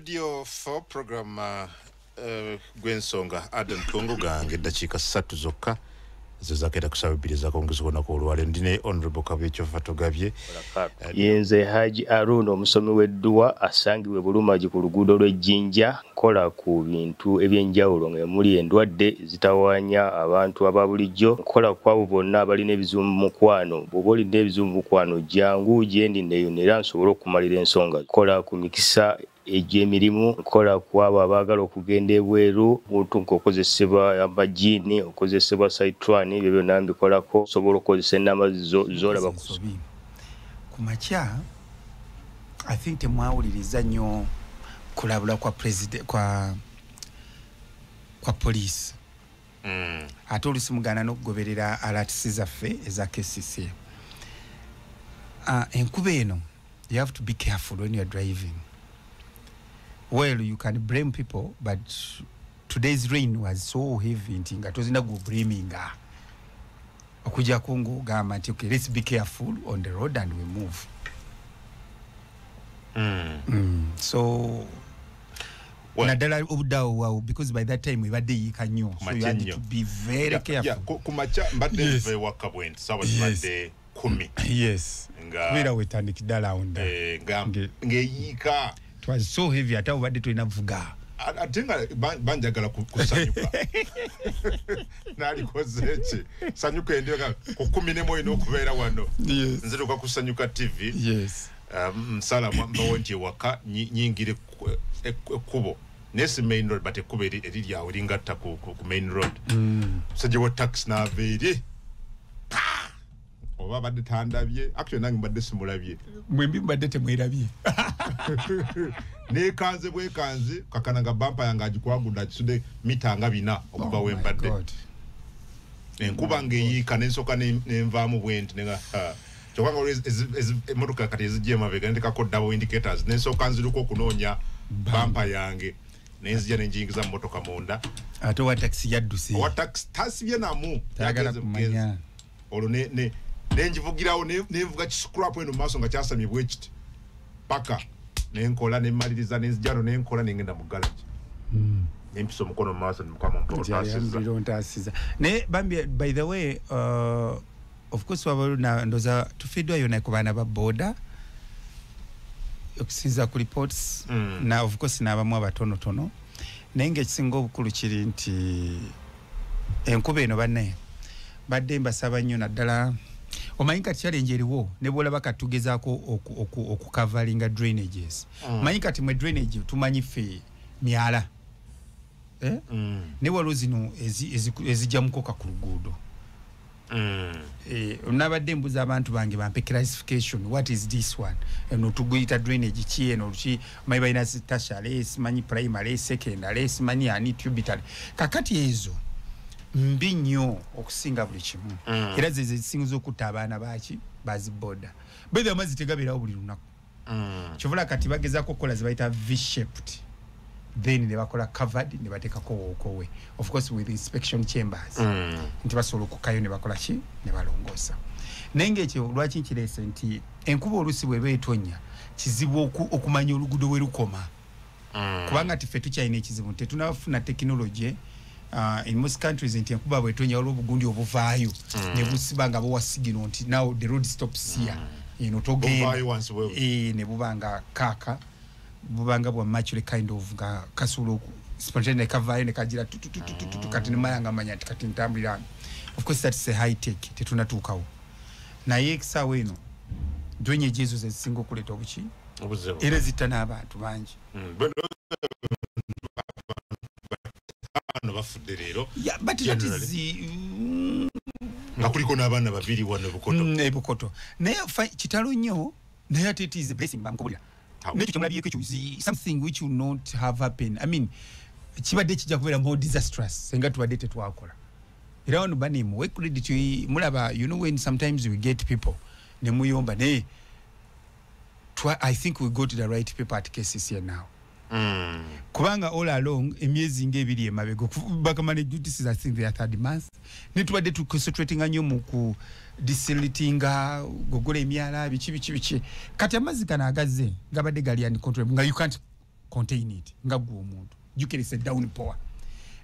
Radio 4 program gwensonga Adam Kungu gange eddakiika 3 zokka zezakera kusaba bbiri zakongeza olunaku olwaleero. Ndi ne Honorable Kabuye Kyofatogabye. Yenze Haji Aruna, omusomi w'edduwa asangibwa Bulumagi ku luguudo lw'Ejjinja. Nkola ku bintu ebyenjawulo nga muli endwadde zitawaanya abantu aba bulijjo. Nkola ku abo bonna abalina ebizibu mu mukwano. Bw'oba olina ebizibu mu mukwano, jangu gyendi neeyune era nsobole okumalira ensonga. Nkola ku mikisa egy'emirimu, nkola ku abo abaagala okugenda ebweru, muntu ng'okozesebwa amajiini, okozesebwa saitwani, ebyo byonna mbikolako. Osobola okukozesa ennamba z'olaba ku Ensobi ku makya. I think temwawuliriza nnyo kulabula kwa president, kwa police. Ate olusi mugaana n'okugoberera alerts zaffe eza KCCA. Enkuba eno, you have to be careful when you are driving. Well, you can blame people, but today's rain was so heavy nti nga tozina gublaminga okujjako ng'ogamba nti, "Okay, let's be careful on the road and we move." So Well, naddala obudde awo waawo, because by that time ebadde yiika nnyo, so you had nnyo. to be very careful. Yeah, ku makya mbadde nva ewaka bwe nti saawa zibadde 10. Kubeera wetandikidde alawunda. Ng'eyiika. It was so heavy, ate obadde tolina vuga. Ate nga banjagala kusanyuka, nalikoze ki sanyuka endyoka ku 11 olina okubeera wano. Nziruka kusanyuka TV. Nsala mbawo nti ewaka nyingira ekkubo, naye si main road, but ekkubo eriri awo eringatta ku main road. Musajja wa taxi n'ava eri. Pa! Oba abadde tandabye, actually nange mbadde simulabye. Mwembi mubadde temwerabye. Nekanze bwekanze kakana nga bumper yange agikwagudde, akisudde mita nga 4 okuva Oh my wembadde. God. Enkuba ng'eyiika, nensooka nenvaamu bwenti nenga kyokka nga waliwo emmotoka kati ezijja emabega, nentekako double indicators, nensooka nziruka okunoonya bumper yange, nenzija nenjiyingiza mu mmotoka munda. Ate owa takisi yadduse. Owa taxi tasibye namu. Tayagala Yagenze kumanya. bugenzi. Olwo nenjivugirawo, nenvuga kiscrap eno mu maaso nga kyasamye bwe kiti paka nenkola nemmaliriza, nenzijano nenkola nengenda mu garage, nempisa omukono mu maaso, Mukama Nti ntaasiza. Alhamdulillah, ontaasiza. Naye bambi, by the way, of course waba ndoza tufiddwayo naye ku baana ba boda okusinza ku reports, na of course n'abamu abatonotono. Naye ngaekisinga obukulu kiri nti enkuba eno, banne, badde mbasaba nnyo, naddala omanyi kati challenge eriwo ne bwolaba kati tugezaako okukavalinga drainages. Manyi kati mwe drainage tumanyi ffe myala, eh? Ne waliwo zino ezijja mukoka ku luguudo. Nabadde mbuza abantu bange bampe classification, what is this one? Eno tuguyita drainage ki? Eno ki? Manyi balina tertiary, simanyi primary, secondary, simanyi ani, tributary. Kakati ezo mbi nnyo okusinga buli kimu. Era ze zisinza okutta abaana baki baziboda bethe amazzi tegabeerawo buli lunaku. Kyovula kati bagezaako okukola ze bayita V shaped, then ne bakola covered, ne bateekako walkway, of course with inspection chambers, nti basobola okukkayo ne bakola ki, ne balongoosa. Naye ngaekyo lwaki nkireese nti enkuba oluusi bweba etonnya kizibu okumanya oluguudo we lukoma, kubanga ti ffe tukyalina ekizibu, tetunafuna technology. In most countries nti enkuba bwetonya waliwo obugundi obuvaayo ne busiba nga buwa signal nti now the road stops here, eno togenda. Buvaayo wansi ne buba nga kaaka, bubanga bwa mercury kind of, nga kasobola spontaneous ne kavaayo ne kagira tu tu tu tu tu tu, tu, kati nemala nga manya nti kati ntambulira wano. Of course that's a high tech, tetunatuukawo, naye ekisaawa eno drainage ezo zezisinga okuleeta obuki obuzibu. Era zitta n'abantu bangi. Bano bafudde leero. Yeah, but that Generally. is Nga kuliko n'abaana babiri wano e Bukoto. E Bukoto. Naye kitalo nnyo, naye ate it is a blessing, bamukubulira. How? Nekyo kyemulabyeko ekyo is something which will not have happened. I mean, kibadde kijja kubeera more disastrous senga tubadde tetwakola. Era wano bane muwe credit, mulaba, you know when sometimes we get people ne muyomba, naye I think we got the right people at KCCA now. Kubanga all along emyezi ngaebiri emabega bakamane, this is I think their third month, netubadde tuconcentratinga nnyo mu ku desiltinga, gogola emyala, biki biki biki. Kati amazzi gano agazze gabadde gali uncontrollable, nga you can't contain it nga gwe omuntu. Jjukira downpour,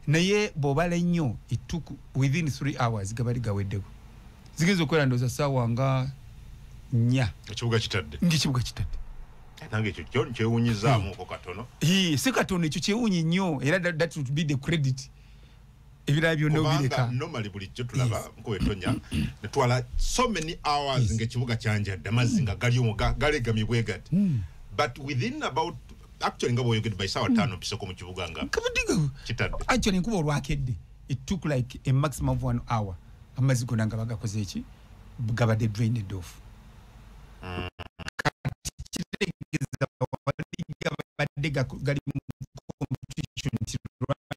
naye bw'obala ennyo, it took within 3 hours gabali gaweddeko. Zigeza okukola ndowooza ssaawa nga 4, ekibuga kitadde. Ngaekibuga kitadde. Nange ekyo kyo nkyewunyizaamuko katono. Si katono, ekyo kyewunyi nnyo, era that would be the credit, ebirala byonna obireka. Normally bulijjo tulaba nkuba etonya netwala so many hours ng'ekibuga kyanjadde amazzi nga gali omwo galegamye gati, but within about, actually nga bw'oyogedde, by saawa 5 mpiseko mu kibuga nga kitadde. Actually enkuba olwakedde, it took like a maximum of one hour, amazzi gonna nga bagakoze eki, gabadde drained off. Kati kitegeeza wali gabadde gali mu competition nti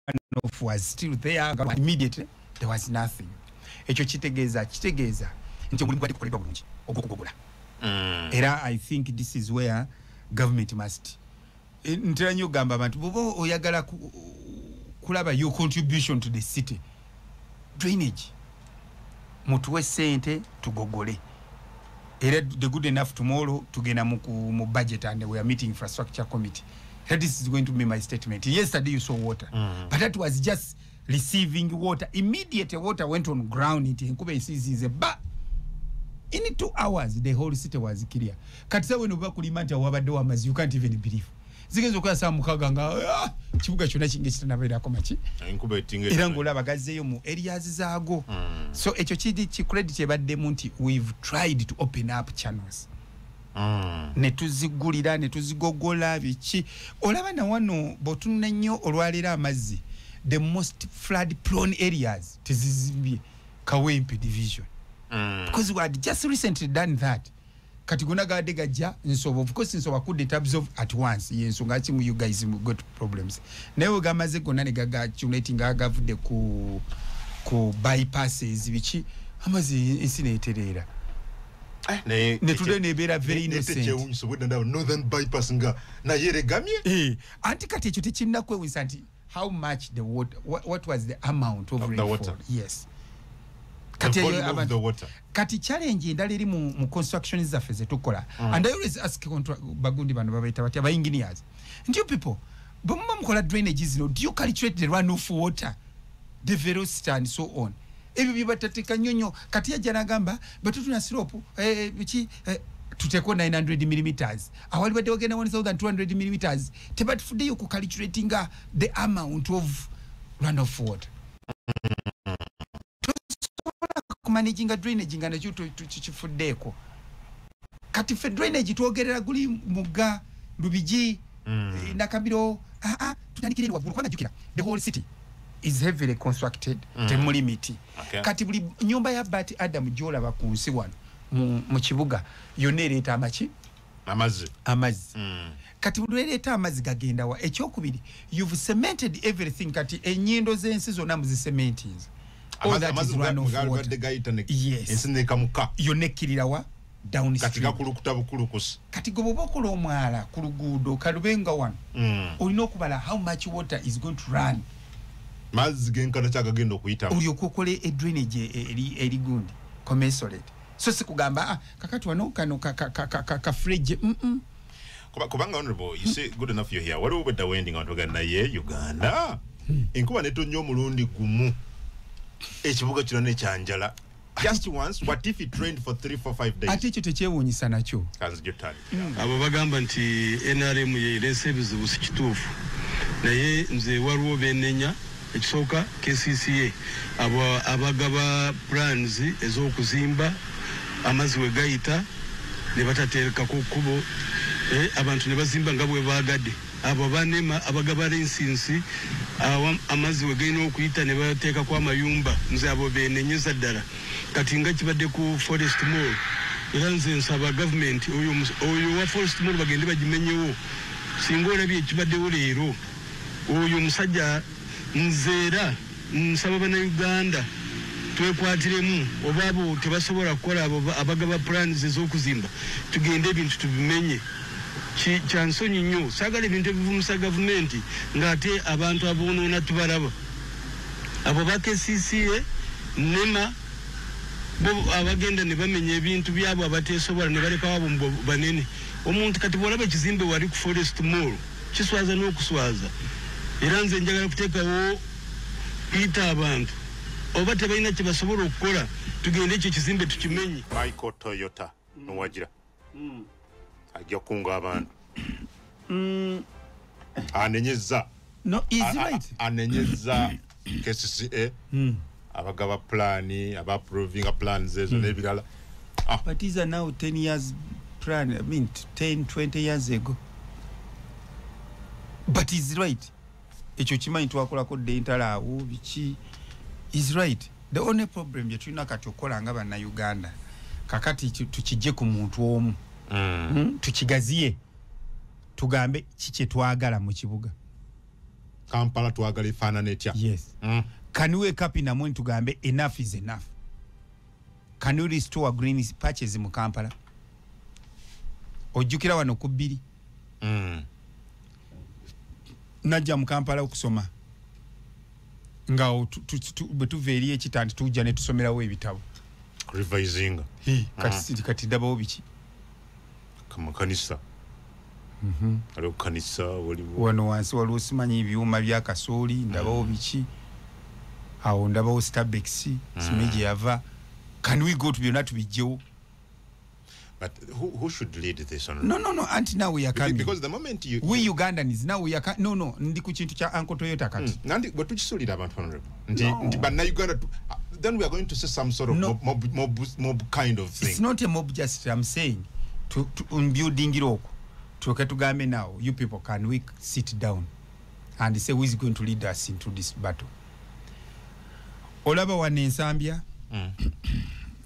runoff was still there. Immediately there was nothing. Ekyo kitegeeza nti omulimu gwali gukoleddwa bulungi ogw'okugogola. Era I think this is where government must, ntera nnyo okugamba abantu, bw'oba oyagala kulaba your contribution to the city, drainage, mutuwe sente tugogole. Era the good enough, tomorrow tugenda mu budget and we are meeting infrastructure committee. This is going to be my statement. Yesterday you saw water, but that was just receiving water. Immediate water went on ground nti enkuba esiizinze ba in 2 hours the whole city was clear. Kati sawe no bakulima nti awabaddewo amazzi, you can't even believe. Zigenza okukola saa 6 nga kibuga kyonna kinga kitanabeerako maki. Enkuba etinga. Era ng'olaba gazzeeyo mu areas zaago. So ekyo kiri ki credit ebaddemu nti we've tried to open up channels ne tuzigulira ne tuzigogola biki. Olaba na wano bw'otunula nnyo olwaleero amazzi, the most flood prone areas tezizimbye, Kawempe division, because we had just recently done that. Kati gonna gabadde gajja Nsobo. Of course Nsobo couldn't absorb at once, yensonga ki you guys got problems, naye we gamaze gonna ne gaga accumulating nga gavudde ku bypasses biki, amazzi ensi neetereera. Naye ne tudde nebeera very innocent. Kyewunyisa obwedda ndaba northern bypass nga naye eregamye. Anti kati ekyo tekirina kwewunyisa nti how much the water, what was the amount of Of the rainfall. water. Yes. The Kati volume of the water. Kati challenge endala eri mu construction zaffe zetukola, and I always ask bagundi bano babayita batya, ba engineers, nti you people bwe muba mukola drainage zino, do you calculate the runoff water, the velocity and so on? Ebyo bye batateeka nnyo nnyo. Kati yajja n'agamba batutuna slope, biki, tuteeko 900 millimeters awali badde wagenda 1200 millimeters. Tebatufuddeyo ku calculatinga the amount of runoff water. Tosobola kumanaginga drainage nga nakyo kifuddeeko. Kati ffe drainage twogerera guli mugga Lubigi, Nakabiro. Tutandikire eri waggulu, kubanga jjukira the whole city is heavily constructed, temuli miti. Kati buli nyumba ya Bati Adam gy'olaba ku nsi wano mu kibuga yonna ereeta amaki? Amazzi. Amazzi. Kati buli lwereeta amazzi gagenda wa? Ekyokubiri, you've cemented everything. Kati ennyindo z'ensi zonna muzicementinze. All that is runoff water. Gayita ne Yes. ensi nekamuka. Yonna ekkirira wa? Kati Downstream. gakulukuta bukulukusi. Kati gwe bw'oba okola omwala ku luguudo kalube nga wano, olina okubala how much water is going to run. Mazzi genkana kyagagenda okuyitamu. Olyoka okole edrainage eri gundi commensurate, so si kugamba, ah, kakati wano kano ka fridge. Kubanga honorable, you see, good enough you're here. Waliwo obwedda wendi nga batugamba naye Uganda enkuba netonya omulundi gumu ekibuga kino nekyanjala, just once. What if it rained for 3 4 5 days? Ate ekyo tekyewuunyisa nakyo. Kanzijjo tandikira. Abo bagamba nti NRM yereese ebizibu si kituufu, naye nze waliwo benenya. Ekisooka, KCCA, abo abagaba plans ez'okuzimba, amazzi we gayita ne batateekako kkubo, abantu ne bazimba nga bwe baagadde. Abo banema abagaba license, amazzi we galina okuyita ne bateekako amayumba, nze abo benenyeza ddala. Kati nga kibadde ku Forest Mall, era nze nsaba gavumenti oyo wa Forest Mall bagende bagimenyewo. Singa olabye ekibaddewo leero, oyo omusajja, nze era nsaba bannayuganda twekwatiremu, oba abo tebasobola kukola, abo abagaba plans ez'okuzimba, tugende ebintu tubimenye. Kyansonyi nnyo, saagala ebintu ebivumisa gavumenti ng'ate abantu aboonoona tubalaba. Abo ba KCCA, NEMA, bo abagenda ne bamenya ebintu byabwe abateesobola ne balekawo abo banene. Omuntu kati bw'olaba ekizimbe wali ku Forest Mall Kiswaza n'okuswaza. Era nze njagala kuteekawo kuyita abantu oba tebalina kye basobola okukola, tugende ekyo ekizimbe tukimenye. Michael Toyota nowagira ajja kunga abantu. Anenyeza. No, is right. Anenyeza KCCA abagaba plani, abaapprovinga plans ezo n'ebirala. But these are now 10 years plan, I mean 10, 20 years ago. But he's right. Ekyo kimanyi twakolako dde entalo awo biki. Is right. The only problem gye tulina kati okukola nga bannayuganda, kakati tukijje ku muntu omu, tukigaziye, tugambe ki kye twagala mu kibuga. Kampala twagala efaanana etya? Yes. Can we wake up in the morning tugambe enough is enough? Can we restore green patches mu Kampala? Ojjukira wano ku bbiri, najja mu Kampala okusoma nga bwe tuva eri ekita nti tujja ne tusomerawo ebitabo. Revising. Kati kati ndabawo biki? Kamakanisa. Aliwo kanisa waliwo. Wano wansi waliwo simanyi ebyuma bya kasooli, ndabawo biki? Awo ndabawo Starbucks, simanyi gye yava. Can we go to byonna tubijjewo? But who should lead this on? No, anti now we are coming. Because the moment you... We Ugandans, now we are coming. No, ndi ku kintu kya Uncle Toyota kati. Nandi, bwe tukisulira abantu, honorable. Nti bannayuganda, then we are going to see some sort of no. mob kind of thing. It's not a mob just, I'm saying. To building okwo. Tuke tugambe now, you people, can we sit down and say who is going to lead us into this battle? Olaba wane Nsambya,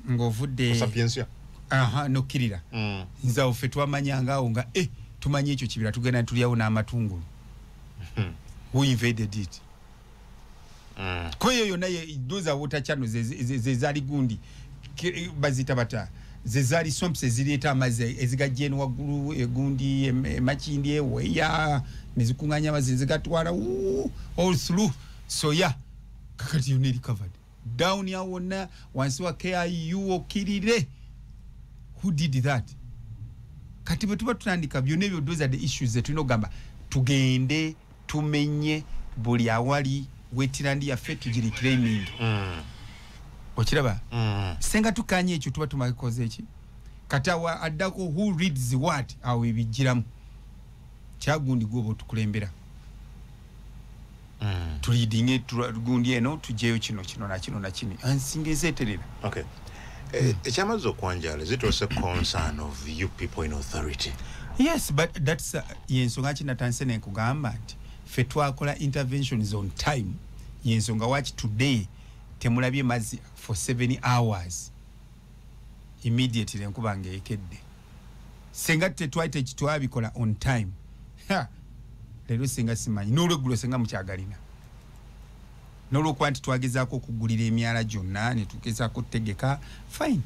ng'ovudde... Sapientia. Aha, nokkirira. Nze awo ffe twamanyanga awo nga tumanye ekyo kibira, tugenda tulyawo n'amatungulu. Who invaded it? Kweyo yonna those are water channels ze zaali gundi baziyita bata, ze zaali swamps ezireeta amazzi ezigajja eno waggulu egundi emakindi eweya ne zikuŋŋaanya amazzi ne zigatwala all through. So yeah, kakati yonna eri covered down awo wonna wansi wa KIU okkirire. Who did that? Kati bwe tuba tutandika byonna ebyo, those are the issues zetulina okugamba tugende tumenye buli awali wetland yaffe tugireclaiming. Okiraba? Senga tukanye ekyo tuba tumakoze eki. Kati awo addako who reads what awo ebijjiramu. Kyagundi gwoba otukulembera. Tuleadinge gundi eno tugyeyo kino kino na kino na kino. Ansinga ezeeterera. Okay. Ekyamazzi okwanjala, is it also concern of you people in authority? Yes, but that's yensonga ki natandise ne nkugamba nti ffe twakola interventions on time. Yensonga waki today temulabye mazzi for 7 hours immediately enkuba ng'ekedde. Senga tetwali tekitwabikola on time, leero singa simanyi n'olweggulo senga mukyagalina. N'olwokuba nti twagezaako okugulira emyala gyonna ne tugezaako okutegeka, fine.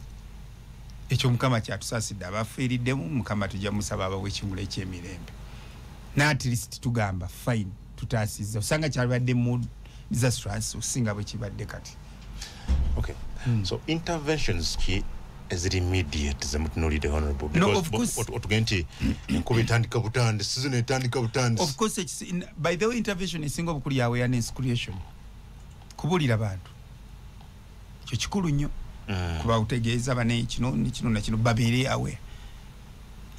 Ekyo Mukama kyatusaasidde, abafiiriddemu Mukama tujja musaba abawe ekimula eky'emirembe. Na at least tugamba fine, tutaasizza. Osanga kyalibadde mu disastrous osinga bwe kibadde kati. Okay. So interventions ki eziri immediate zemutunuulidde, honorable? No, of course. Otugende nti enkuba etandika butandisi, season etandika butandisi. Of course, by the way, intervention esinga obukulu ya awareness creation. Kubuulira bantu. Ekyo kikulu nnyo. Kuba utegeeza bane kino ne kino na kino babeere aware.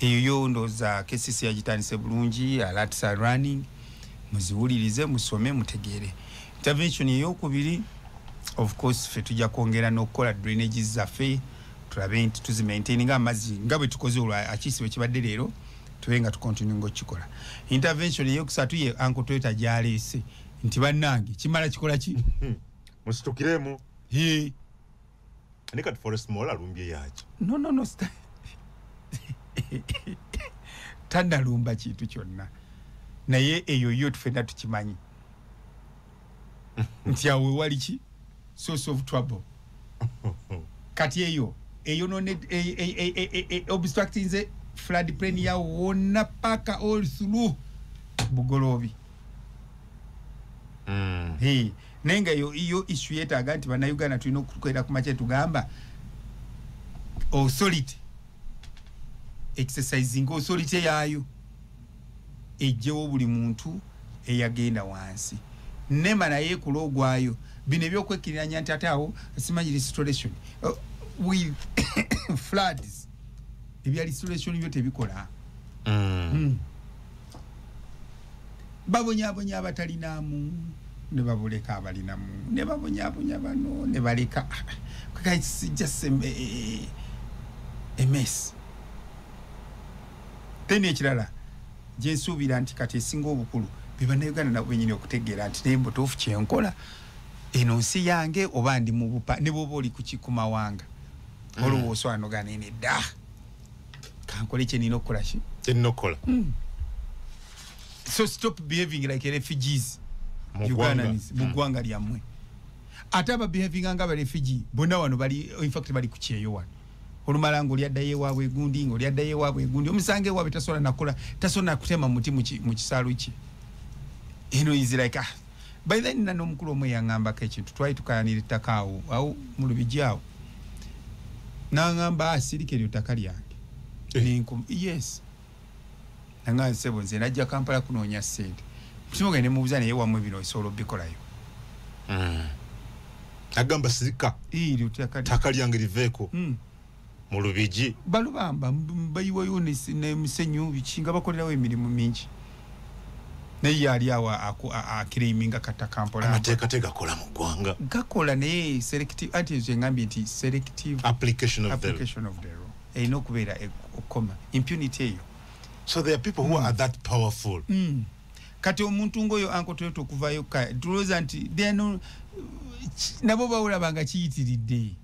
Eyo yo ndowooza KCC yagitandise bulungi, alerts are running, muziwulirize, musome, mutegeere. Intervention eyokubiri, of course, ffe tujja kwongera n'okukola drainages zaffe, tulabe nti tuzimaintaininga amazzi nga bwe tukoze olwa akiisi bwe kibadde leero, tube nga tucontinuinga okukikola. Intervention eyokusatu ye Uncle Toyota gy'aleese nti bannange kimala kikola ki? Musitukiremu. Ne kati Forest Mall alumbye yaki? No. Tannalumba kintu kyonna. Naye eyo yo ffenna tukimanyi nti awo wali ki? Source of trouble. Kati eyo eyonone obstructing flood plain ya wonna paka all through Bugolobi. Hey, nenga yo issue yetaaga nti bannayuganda tulina okukwera ku makya tugamba authority exercising authority yaayo. ejjewo buli muntu eyagenda wansi. NEMA naye ekola ogwayo. Bino ebyokwekiriranya nti ate awo simanyi restoration with floods, ebya restoration byo tebikola. Babonyabonya abatalinamu ne babuleka abalinamu ne babonyabonya bano ne baleka. It's just a mess. Then ekirala gyensuubira nti kati esinga obukulu be Bannayuganda nabo bennyini okutegeera nti naye mbutuufu kyenkola eno nsi yange oba ndi mu bupa ne bw'oba oli ku mawanga olowooza wano nedda kankole kye nina okukola ki kyenina okukola. So stop behaving like refugees Ugandans mu ggwanga lyammwe. Ate aba behaving nga aba refugee bonna wano bali, in fact bali ku kyeyo wano. Olumala ng'oli addayo ewaabwe egundi, ng'oli addayo ewaabwe egundi, omusanga ewaabwe tasobola nakola, tasobola nakutema muti mu kisaalu kye. Eno is like by then nina n'omukulu omu eyaŋŋambako ekintu, twali tukayanira ettaka awo awo mu Lubigi awo, n'aŋŋamba asirika eryo ttaka lyange. Yes, nanga nsebo nze najja Kampala kunoonya ssente. Mutima gwange ne mubuuza naye wammwe bino osobola obbikolayo? Agamba sirika eryo ttaka lyange liveeko. Mu Lubigi balubamba bayiwayo nemusenyu biki nga bakolerawo emirimu mingi, naye yali awo aclaiminga kataka mpola. Amateeka tegakola mu ggwanga, gakola naye selective. Anti ezo engambye nti selective application of the law erina okubeera okukoma impunity eyo. So there are people who are that powerful. Kati omuntu ng'oyo Uncle Toyota okuvayo tulowooza nti nabo bawulabanga kiyitiridde.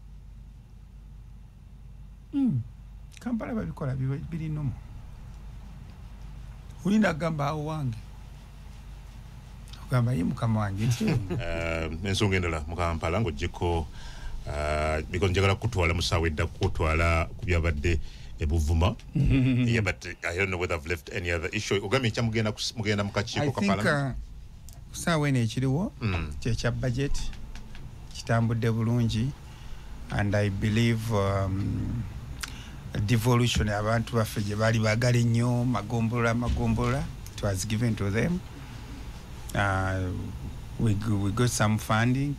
Kampala babikola birinomu. Olina agamba awo wange ogamba ye mukama wange. Ensonga endala mu Kampala ng'oggyeko because njagala kutwala musawo edda kutwala ku byabadde ebuvuma. Yeah, but I don't know whether I've left any other issue. Ogambye nkya mugenda mu kakiiko ka parliament. Kusaawa eno ekiriwo kyekya budget kitambudde bulungi, and I believe devolution abantu baffe gye baali baagala ennyo magombolola it was given to them. We got some funding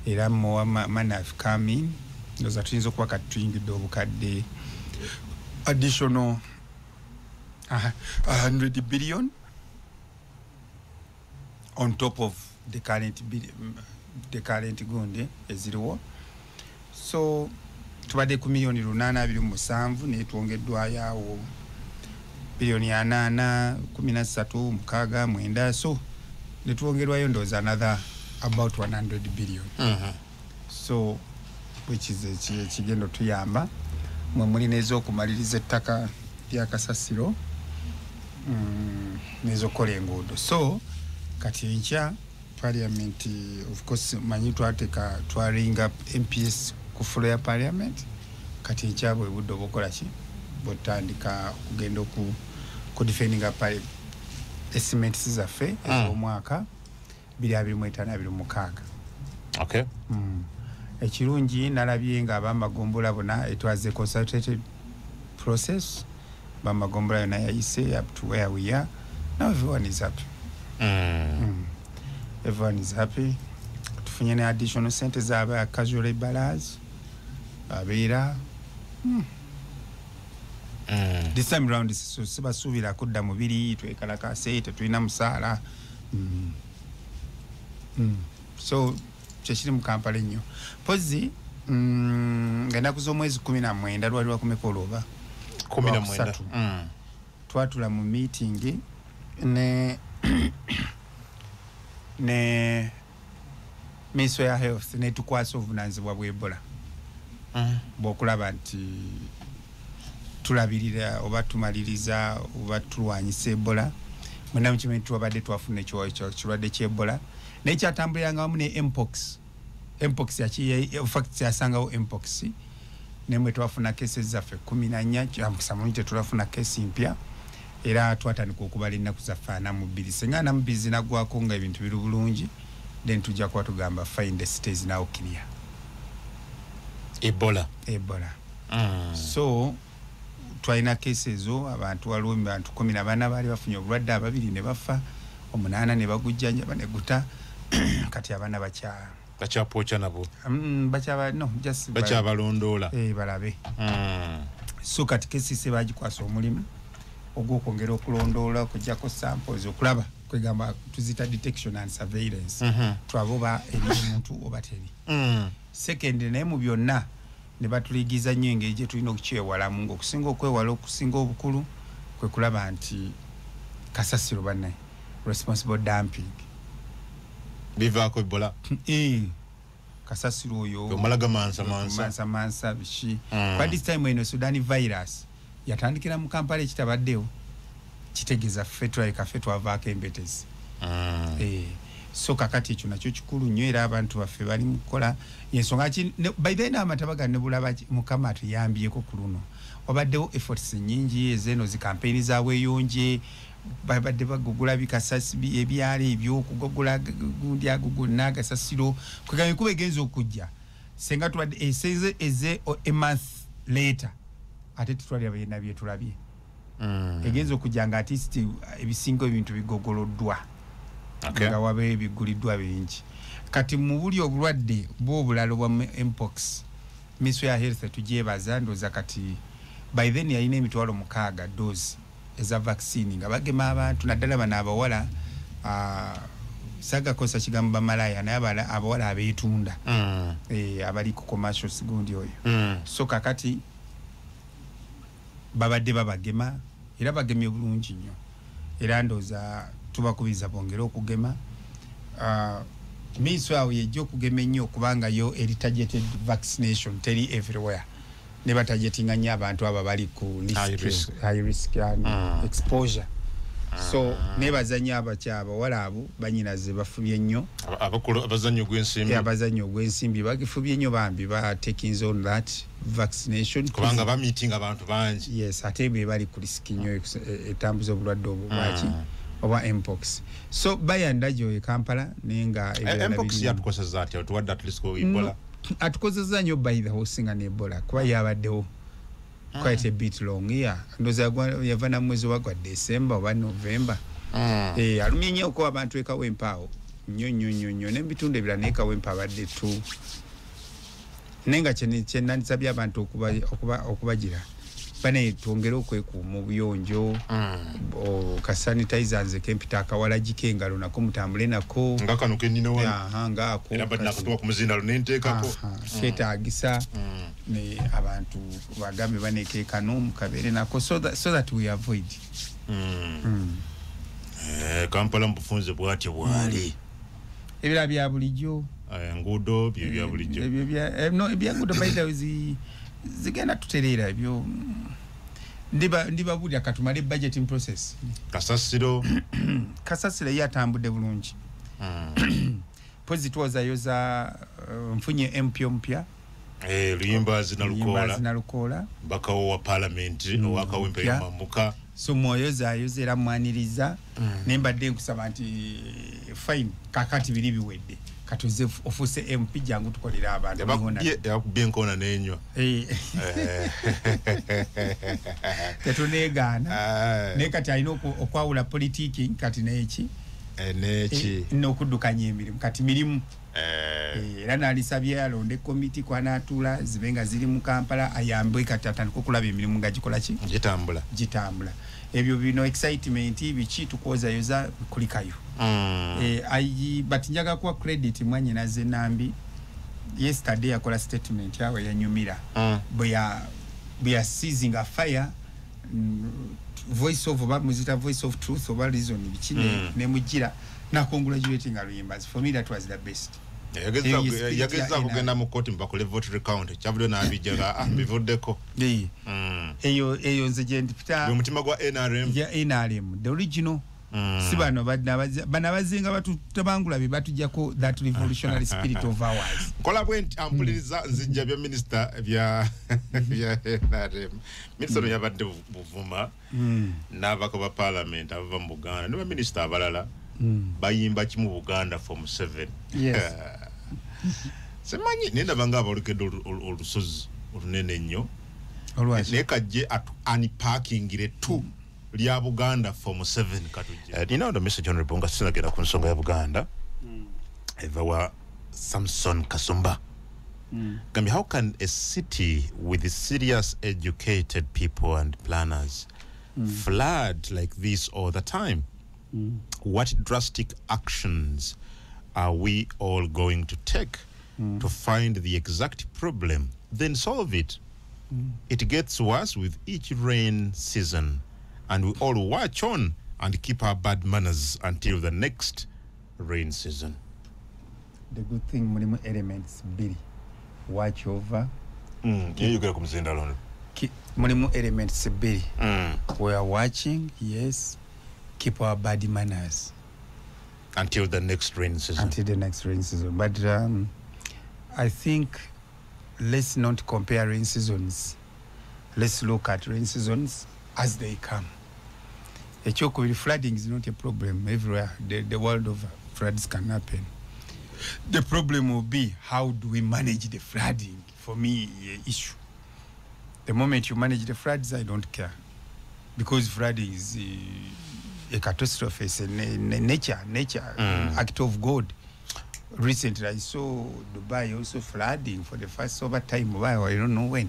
era more money have come in. Ndowooza tuyinza okuba kati tuyingidde obukadde additional 100 billion on top of the current gundi eziriwo. So tubadde ku 827 naye twongeddwayo awo 800 13 6 9, so ne twongerwayo ndowooza another about 100 billion. So which is ekigendo tuyamba mwe muli n'ez'okumaliriza ettaka lya kasasiro n'ez'okukola enguudo. So kati enkya parliament, of course manyi twateeka twaringa MPs ku floor ya parliament. Kati enkya bwe budde obukola ki butandika okugenda ku defendinga estimates zaffe ez'omwaka 2025 26. Okay. Ekirungi nalabye nga abamagombola bonna it was a consultative process. Bamagombola yonna yayise up to where we are now. Everyone is happy. Everyone is happy. Tufunye ne additional sente z'aba casual laborers abeera. This time round sibasuubira kudda mubiri twekalakase tetulina musaala. So kyekiri mu Kampala ennyo. Mpozzi ng'ennaku z'omwezi 19 lwali lwakumeka olwoba 19 twatula mu meeting ne Ministry ya Health netukwasa obuvunaanyizibwa bwa Ebola bw'okulaba nti tulabirira oba tumaliriza oba tulwanyisa Ebola. Mwenna mukimanyi twabadde twafuna ekirwadde ky'Ebola naye kyatambuliranga wamu ne Mpox. Mpox in fact yasangawo Mpox nemwe twafuna cases zaffe 14 kyamukisa mulungi tetulafuna kesi mpya era twatandika okubala ennaku zaffe 42. Singa 42 zinaggwako nga ebintu biri bulungi then tujja kuba tugamba find the state is now clear. Ebola. So Twalina case ezo, abantu, waliwo abantu 14 baali bafunye obulwadde, ababiri ne bafa, 8 ne bagujjanjaba ne guta. Kati abaana bakyapooca nabo. Bakyaba, no, just bakyabalondoola. Balabe. So kati KCC bagikwasa omulimu ogw'okwongera okulondoola, okuggyako samples, okulaba, kwegamba tuzita detection and surveillance, tulabe oba eri omuntu oba teri. Second, naye mu byonna ne batuligiza nnyo engeri gye tulina okukyewalamu, ng'okusinga okwewala, okusinga obukulu kwe kulaba nti kasasiro, bannaye, responsible dumping. Bivaako Ebola. Kasasiro oyo omala gamansa mansa. Mansa mansa biki. Kwa this time eno Sudan virus yatandikira mu Kampala, ekitabaddewo kitegeeza ffe tulabika ffe twavaako embetezi. So kakati ekyo nakyo kikulu nnyo, era abantu baffe bali mu kukola ensonga ki by then amataba gano ne bulaba Mukama atuyambyeko ku luno, wabaddewo efforts nnyingi ez'eno zi campaign za weeyonje, babadde bagugula bikasasi ebyalo ebyo, okugogula gundi ago gonna agasasiro, kwegamba enkuba egenza okujja senga tubadde eseze eze a month later, ate tetwalira byonna bye tulabye. Egenza okujja nga at least ebisinga ebintu bigogoloddwa, nga wabeewo ebiguliddwa bingi. Kati mu buli obulwadde bw'obulalo bwa mpox, Ministry ya Health tugyebaza, ndowooza kati by then yalina 60,000 dose eza vaccine nga bagema abantu, naddala bano abawala, sagakosa kigambo bamalaya, naye abawala abeetunda, abali ku commercial gundi oyo. So kakati babadde babagema, era bagemye bulungi nnyo, era ndowooza tubakubiza bongere okugema. Minisitule awo yejja okugema ennyo, okubanga yo eri targeted vaccination, teri everywhere, ne batargetinga nnyo abantu abo bali ku risk, high risk and exposure. So nebaza nnyo abawala abo banyinaze bafubye nnyo. Abakulu abazannyi ogw'ensimbi. Abazannyi ogw'ensimbi bagifubye nnyo bambi, ba taking on that vaccination kubanga bamitinga abantu bangi. Yes, ate be bali ku risk nnyo etambuza obulwadde obwo bwaki oba mpox. So bayanda e Kampala nenga mpox yatukoseza atya? Otuwadde at least Ebola. Atukozesa nnyo by the hosinga ne Ebola, kuba yabaddewo quite a bit long year, ndowooza yava na mwezi wa gwa December oba November. Alumye nnyo okuba abantu e Kawempe awo nnyo nnyo nnyo nnyo, n'ebitundu ebirala, naye Kawempe abadde tu, naye nga kyenandisabye abantu okubagira bane twongere okwekuuma obuyonjo, ka sanitizer nze kempita akawalagi k'engalo nako mutambule nako. Nga kano kenina wano. Aha, ngaako. Era badde nakatuwa ku muzindalo nenteekako. Kyetaagisa ne abantu bagambe banekeekano mukabeere nako, so that we avoid. Kampala mu bufunze bwatyo bwali. Ebirala bya bulijjo. Enguudo bye bya bulijjo. Ebyo bya no, ebyanguudo by the way zigenda tutereera ebyo. Ndibabuulira katumale budgeting process. Kasasiro. Kasasiro ye atambudde bulungi. Pozi twozayoza, nfunye MP omupya. Luyimbazi Nalukoola. Luyimbazi Nalukoola. Mbakawo wa parliament owa Kawempe Mambuka. So mwoyozayoza era mwaniriza. Ne mbadde nkusaba nti fine, kakati biri biwedde. Kati oze ofuuse MP, jangu tukolera abantu. Yakubye enkoona n'enywa. Tetuneegaana. Naye kati alina okwawula politiki kati n'eki? N'eki? N'okuddukanya emirimu. Kati mirimu. Era nalisabye alonde komiti kw'anaatuula zibe nga ziri mu Kampala, ayambe kati atandike okulaba emirimu nga gikola ki? Gitambula. Gitambula. Ebyo bino excitement biki tukwozayoza kulikayo. But njaga kuwa credit mwannyinaze Nambi. Yesterday yakola statement yawe yanyumira. Bwe ya seizing a fire, voice of oba muzita voice of truth oba reason biki ne mugira na congratulating Luyimbazi. For me that was the best. Yageza kugenda mu court mbakole vote recount, kyavudde n'abijja bivuddeko. Eyo nze gye ndipita. Omutima gwa NRM. Ya NRM, the original. Si bano bana bazinga batutabangula be batujjako that revolutionary spirit of ours. Nkola bwe nti ampuliriza nzijja bya minister bya NRM. Minister yabadde Buvuma n'ababaka ba parliament abava mu Buganda ne baminisita abalala bayimba kimu Buganda for Museveni. Yes. Simanyi nendaba nga abalukedde olusozi olunene ennyo. Naye kajje unpackingire tu lya Buganda form 7 katujje. Nina ndo message honorable nga sinagenda ku nsonga ya Buganda. Eva wa Samson Kasumba. Gambi, how can a city with serious educated people and planners flood like this all the time? What drastic actions are we all going to take to find the exact problem, then solve it? It gets worse with each rain season, and we all watch on and keep our bad manners until the next rain season. The good thing, mulimu elements bili. Watch over. Mulimu elements bili. We are watching, yes. Keep our bad manners until the next rain season. Until the next rain season. But I think let's not compare rain seasons. Let's look at rain seasons as they come. Echokubiri, flooding is not a problem everywhere. The world over, floods can happen. The problem will be, how do we manage the flooding? For me, issue. The moment you manage the floods, I don't care. Because flooding is a catastrophe, it's a nature act of God. Recently, I saw Dubai also flooding for the first over time. Why? I don't know when.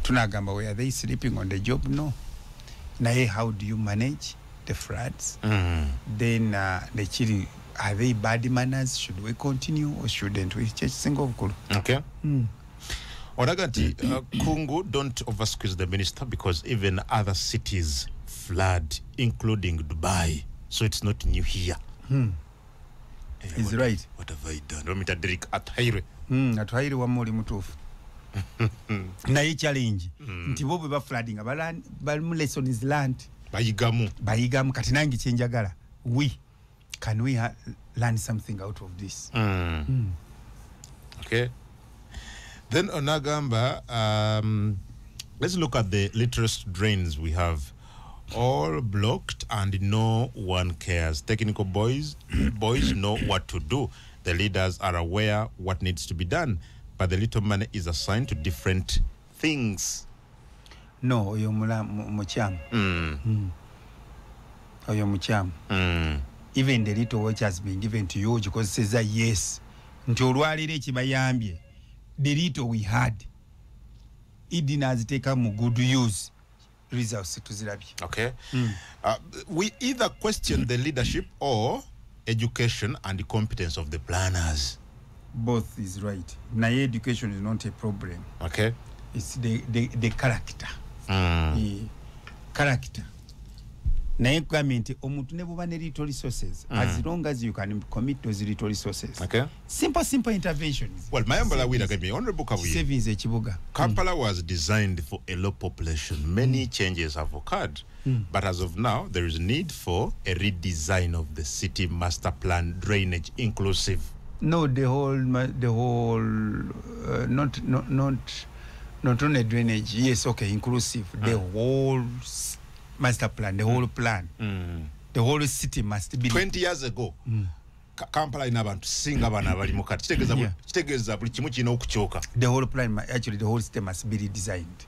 Tunagamba, were they sleeping on the job? No. Now, how do you manage the floods? Then the chili, are they bad manners? Should we continue or shouldn't we? Single. Okay. Onaganti, Kungu, don't oversqueeze the minister because even other cities flood, including Dubai. So it's not new here. He's right. What have I done? Romita Derek Athaire. Athaire wa moli mutufu. Naye challenge. Nti bo bwe ba flooding abala lessons learned. Bayigamu. Bayigamu kati nange kyenjagala. We can we learn something out of this? Okay. Then Onagamba, let's look at the littlest drains we have. All blocked and no one cares. Technical boys know what to do. The leaders are aware what needs to be done, but the little money is assigned to different things. No, oyo muchamu. Oyo muchamu. Even the little which has been given to you, because says that yes. Nti olwaliro ekibayambye. The little we had, it didn't take a good use. Results to zirabye. Okay. We either question the leadership or education and the competence of the planners. Both is right. Now education is not a problem. Okay. It's the character. The character. Naye nti omuntu ne bwoba ne little resources, as long as you can commit those little resources. Okay. Simple interventions. Well, Mayambala Wida Gami, Honorable Kabuye. Savings ekibuga. Kampala was designed for a low population. Many changes have occurred. But as of now, there is need for a redesign of the city master plan, drainage inclusive. No, the whole, not only drainage. Yes, okay, inclusive. The whole master plan, the whole plan. The whole city must be. 20 years ago, Kampala ina abantu singa bana bali mukati. Kitegeza buli kimu kirina okukyuka. The whole plan, actually, the whole city must be redesigned.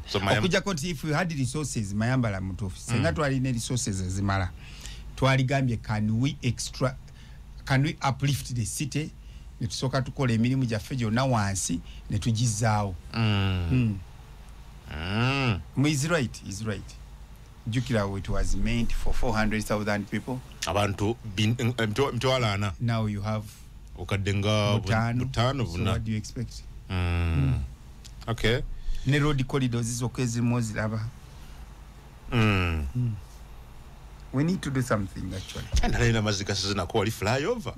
So okujjako nti if you had resources, Mayambala mutuufu. Singa twalina resources ezimala, twaligambye can we uplift the city? Ne tusooka tukola emirimu gyaffe gyonna wansi ne tugizaawo. He's right, he's right. Jukira, it was meant for 400,000 people. Abantu mtwala ana. Now you have okadenga butano. So what do you expect? Okay. Ne road corridors zokka ezirimu oziraba. We need to do something actually. And alina mazika sizinako wali flyover.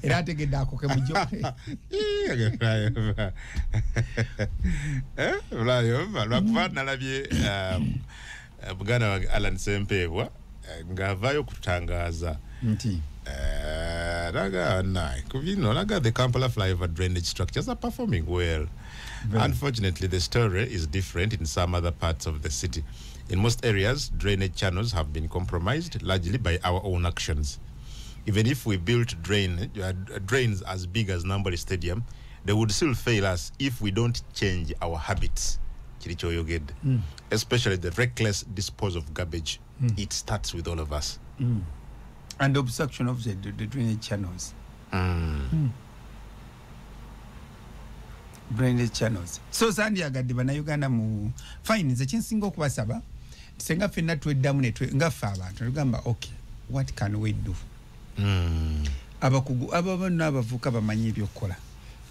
Era ategedde ako ke mujoke. Flyover. Flyover. Lwakuba nalabye muganda wange Alan Sempebwa ng'avaayo okutangaza nti the Kampala flyover drainage structures are performing well. Very. Unfortunately, the story is different in some other parts of the city. In most areas, drainage channels have been compromised largely by our own actions. Even if we built drains as big as Nambole Stadium, They would still fail us if we don't change our habits. Kiri kyoyogedde. Especially the reckless disposal of garbage. It starts with all of us. And the obstruction of the drainage channels. Drainage channels. So sandyagadde bannayuganda mu fine, nze kyensinga okubasaba, senga ffenna tweddamu nga ffe abantu tugamba, okay, what can we do? Abakugu abo bonna abavuka bamanyi ebyokukola,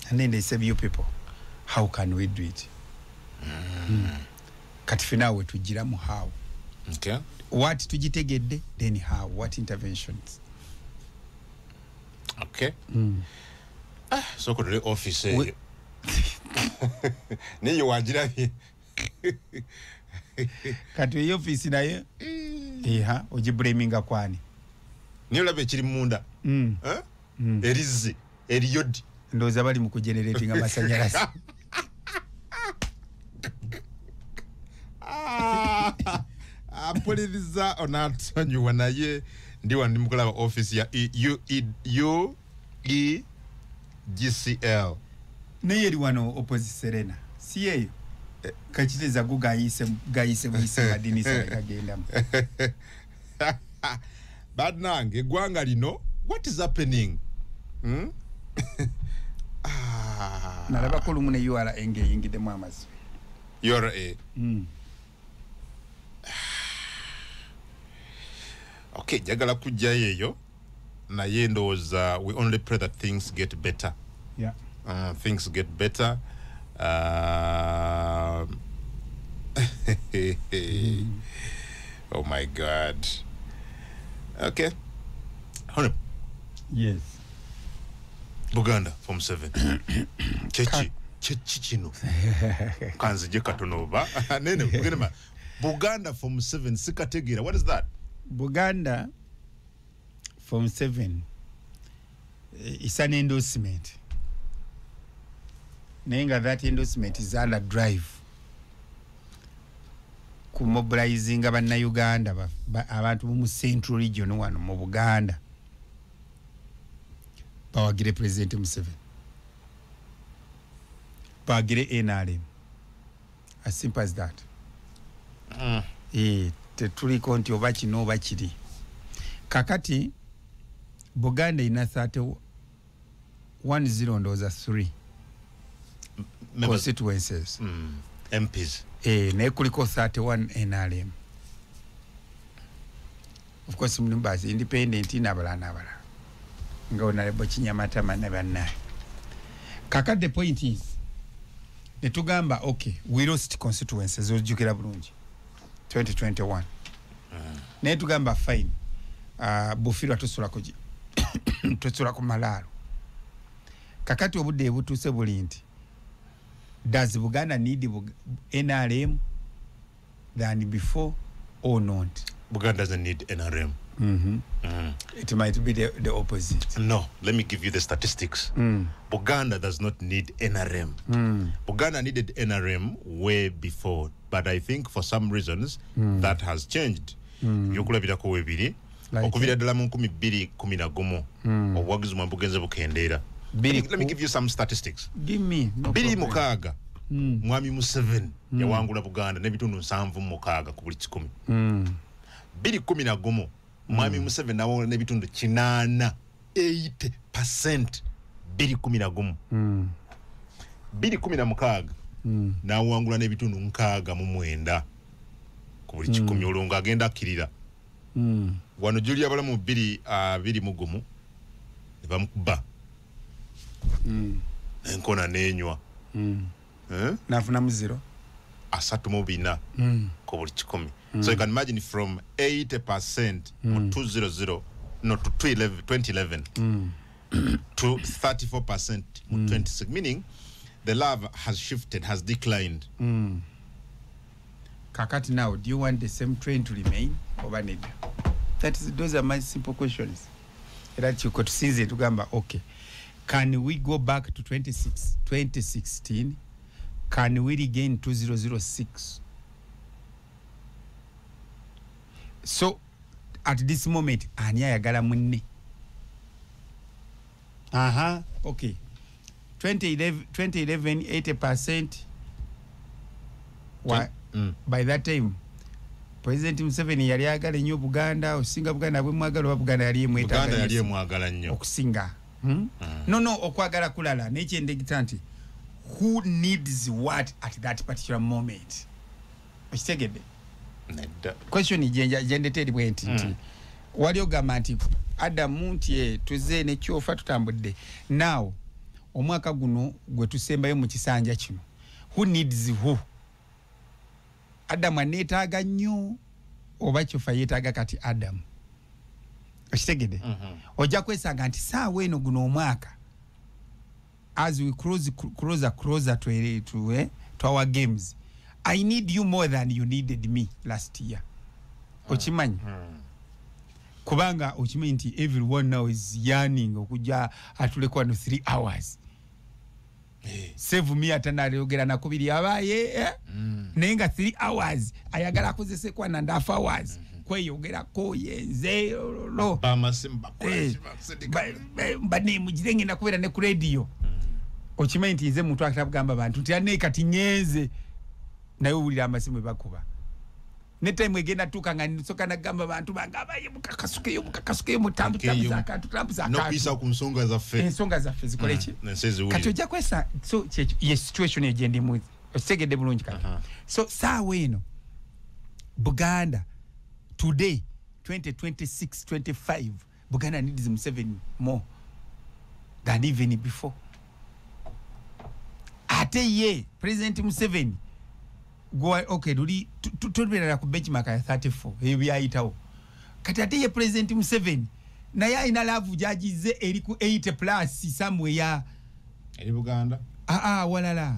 and then they say, you people, how can we do it? Kati ffenna awe tugiramu how. What tugitegedde, then how, what interventions. Okay. Ah, so kotole office eyo niyo wagirabye. Kati eyo office naye eha ogiblaminga kwani? Niyo olaba ekiri munda. Eh? Erizzi eriyodi. Ndowooza bali mu kugeneratinga amasanyalaze. Ampuliriza onansonyiwa, naye ndi wano ndi mukulaba office ya U E G C L. Naye eri wano opposite Serena, si eyo kakiteeza go gayise gayise buyise madinisa gagendamu. Bannange, eggwanga lino, what is happening? Hmm? Ah. Nalabako lumu ne URA ng'eyingiddemu amazzi. URA. Okay, njagala kujjayo eyo, naye ndowooza we only pray that things get better. Things get better. Oh my God. Okay. Honorable. Yes. Buganda Form 7. Kyeki kyeki kino? Kanzije katono oba nene mugende. Buganda Form 7 sikategeera. What is that? Buganda Form 7 is an endorsement. Naye nga that endorsement is under drive kumobilizinga bannayuganda, abantu mu Central Region wano mu Buganda bawagire President Museveni, bawagire NRM, as simple as that. Tetuliko nti oba kino oba kiri. Kakati Buganda ina 31 ndowooza 3 constituencies. MPs. Naye kuliko 31 NRM. Of course mulimu basi independent n'abalala n'abalala nga Honorable Kinyamatama ne bannaye. Kakati the point is, ne tugamba, okay, we lost constituencies, ojjukira bulungi 2021. Naye tugamba fine, Bufirwa tusula ku malaalo. Kakati obudde butuuse buli nti, does Buganda need NRM than before or not? Buganda doesn't need NRM. It might be the opposite. No, let me give you the statistics. Buganda does not need NRM. Buganda needed NRM way before, but I think for some reasons that has changed. Ebyokulabirako webiri okuvira ddala mu 2011 obuwagizi mwe bugenze bukendeera. Let me give you some statistics. Give me. No bbiri problem. mukaaga Mwami Museveni yawangula Buganda n'ebitundu 76 ku buli kikumi. 2011 Mwami Museveni nawangula n'ebitundu 8, 80%, 2011. 2016 nawangula n'ebitundu 69 ku buli kikumi, olwo ng'agenda akkirira. Wano Julia Balamu 2021 ne bamukuba enkona n'enywa. Eh? Nafunamu 0. 34 ku buli kikumi. So you can imagine from 80% mu 200, no, to 211, 2011 to 34% mu 26, meaning the love has shifted, has declined. Kakati now, do you want the same trend to remain oba nedda? Those are my simple questions. Era kiko tusinze tugamba, okay, can we go back to 2016? Can we regain 2006? So at this moment, ani ayagala munne? Aha, okay. 2011 80% by that time President Museveni yali ayagala nnyo Buganda, osinga Buganda bwe mwagala oba Buganda yali emwetaaga. Buganda yali emwagala nnyo okusinga. No okwagala kulala nekyendegita nti who needs what at that particular moment. Okitegedde? Nedda. Question jendete eri bwe nti wali ogamba nti Adamu nti tuze ne kyofa tutambudde. Now omwaka guno gwe tusembayo mu kisanja kino, who needs who? Adamu aneetaaga nnyo oba kyofa yeetaaga kati Adamu? Okitegedde? Ojja kwesanga nti saawa eno guno omwaka as we closer to our games, I need you more than you needed me last year. Okimanyi? Kubanga okimanyi nti everyone now is yearning okujja atuleko wano 3 hours. Save me atanayogera nakubiri abaye naye nga 3 hours ayagala akozese kwa 1.5 hours kweyogerako yenze lo bane mugire ngenda kubeera ne ku radio. Okimanyi nti nze muntu akutagamba abantu nti ane kati nyenze naye owulira amasimu bakuba ne time egenda tuuka nga nsoka nagamba abantu bange abaye mukakasukeyo mukakasukeyo mutambuza akantu tambuza akantu nokuyisa ku nsonga zaffe, ensonga zaffe zikole ki kati ojja kwesa. So ye situation egendimu okitegedde bulungi kati. So saawa eno Buganda today 2026 25 Buganda needs Museveni more than even before. Ate ye President Museveni go okay luli tubeera ku benchmark ya 34 ebyo byayitawo. Kati ate ye President Museveni naye alina love jajize eri ku 80 plus somewhere eri Buganda walala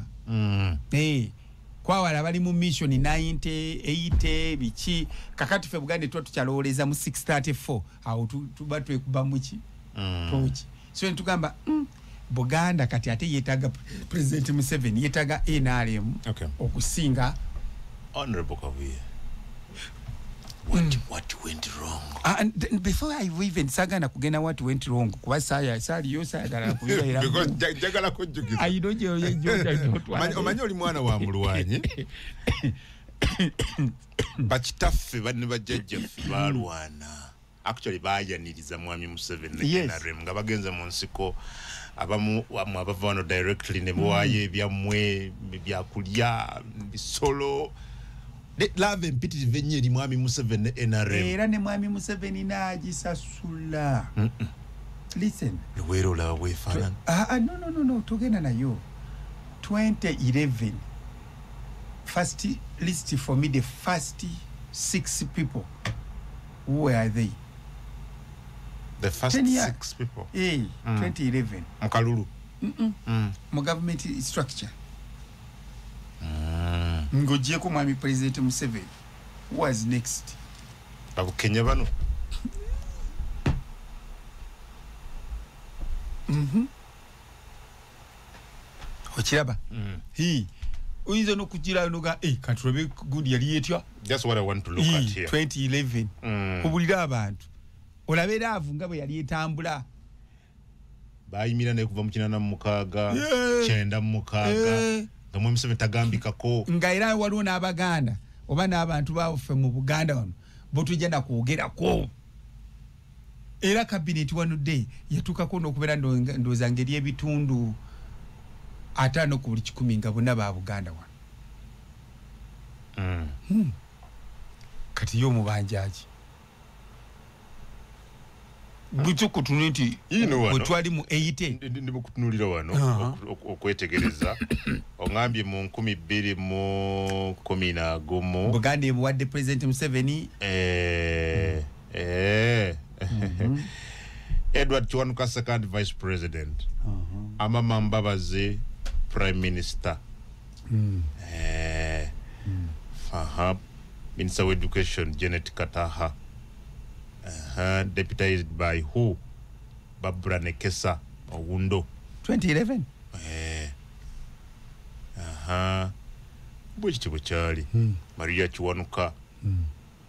kwawala bali mu mission 90 80 biki. Kakati fe Buganda tuba tukyalowoleza mu 634 awo tuba twekuba muki toki. So ntugamba Buganda kati ate yetaaga President Museveni, yetaaga NRM okusinga. Honorable Kabuye, what went wrong? And before I even sagana kugenda what went wrong kuba saya saliyo sagala kubira because jagala kujjukiza I don't know. Omanyi oli mwana wa mulwanyi bakitaffe banne bajjajjaffe balwana, actually bayaniriza Mwami Museveni ne NRM nga bagenze mu nsiko, abamu abava wano directly ne bwaye ebyammwe byakulya bisolo. Love empitirivu ennyo eri Mwami Museveni ne NRM. Era ne Mwami Museveni n'agisasula. Listen. Luweero olaba bwefaanana. No, tugenda nayo. 2011 first list for me, the first 6 people. Who were they? The first 6 people? 2011. Mukalulu? Mu government structure. Ng'ogyeko Mwami President Museveni. Who was next? Babukenya bano. Okiraba? Oyinza n'okugira noga katulabe gundi yali etya. That's what I want to look at here. 2011. Kubulira abantu. Olabe laavu nga bwe yali etambula. Bayimira naye kuva mu 86, 96. Nga Mwami Museveni tagambikako. Nga era waliwo n'Abaganda oba n'abantu baffe mu Buganda wano bo tujja na kwogerako. Era cabinet one day yatuukako n'okubeera ndowooza ngeri ebitundu 50 ku buli 100 nga bonna ba Buganda wano. Kati yo mubanjaji butukutunule nti bwe twali mu 80 ndi mukutunulira wano okwetegereza ongambye mu 2011 Buganda ebuwadde President Museveni Edward Kiwanuka second vice president, Amama Mbabazi prime minister, Minister of Education Janet Kataha, deputized by who? Barbara Nekesa Owundo. 2011. Bwe kyali Maria Kiwanuka,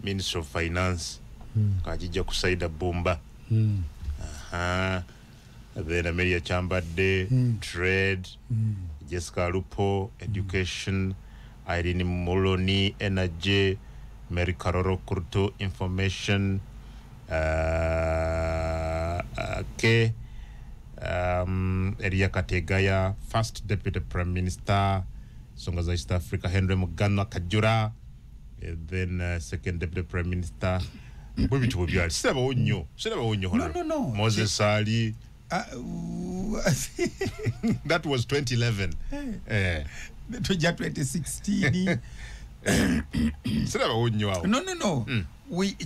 Minister of Finance, Kajija Kusaida Bumba. Then Amelia Kyambadde, trade, Jessica Alupo, education, Irene Muloni, energy, Mary Karoro Kurto, information, okay. Eria Kategaya, first deputy prime minister, ensonga za East Africa, Henry Mugana Kajura, then second deputy prime minister. Bwe bityo bwe byali. Sirabawo nnyo. Sirabawo nnyo. No. Moses Ali. That was 2011. Tujja 2016. Sirabawo nnyo awo. No.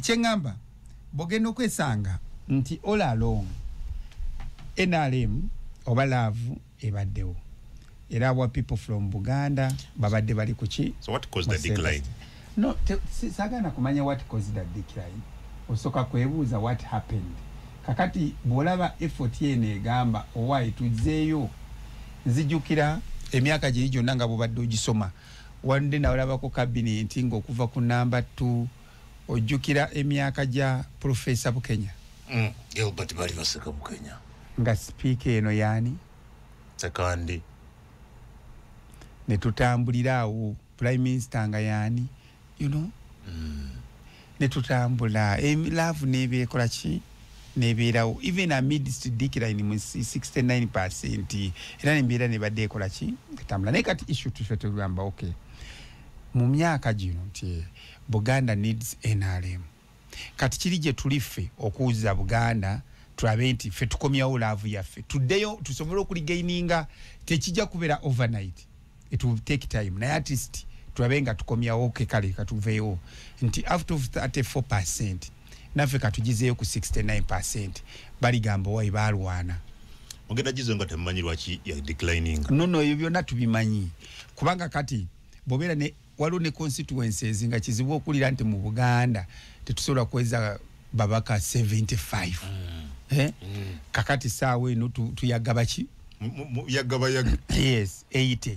Kyeŋŋamba bw'ogenda okwesanga nti all along NRM oba love ebaddewo, era our people from Buganda babadde bali kuki. So what caused the decline? No, saagala kumanya what caused the decline. Osooka kwebuuza what happened. Kakati bw'olaba effort eno egamba owaayi tuzzeeyo, nzijukira emyaka giri gyonna nga bw'obadde ogisoma, wadde nawolabako kabineti ng'okuva ku namba 2, ojjukira emyaka gya Professor Bukenya. Gilbert Balibaseka Bukenya. Nga sipiika eno yaani? Sekandi. Ne tutambulira awo, Prime Minister nga yaani? You know? Ne tutambula, love n'ebeekola ki? Nebeerawo even amidst decline mu 69%, era nembeera nebadde ekola ki? Etambula. Naye kati issue tufe tugamba okay, mu myaka gino nti Buganda needs NRM. Kati kiri gye tuli ffe okuwuza Buganda, tulabe nti ffe tukomyawo love yaffe, tuddeyo tusobole okuligaininga. Tekijja kubeera overnight, it will take time, naye at least tulabe nga tukomyawo. Okay, kale katuveewo nti out of 34% naffe katugizeeyo ku 69%, baligamba wayi balwana. Mugenda gizo nga temumanyi lwaki ya declining. No, ebyo byonna tubimanyi, kubanga kati bw'obeera ne waliwo ne constituencies nga kizibu okulira nti mu Buganda tetusobola kuweza babaka 75. Kakati saawa eno tuyagaba ki? Yagaba yaga. Yes, 80.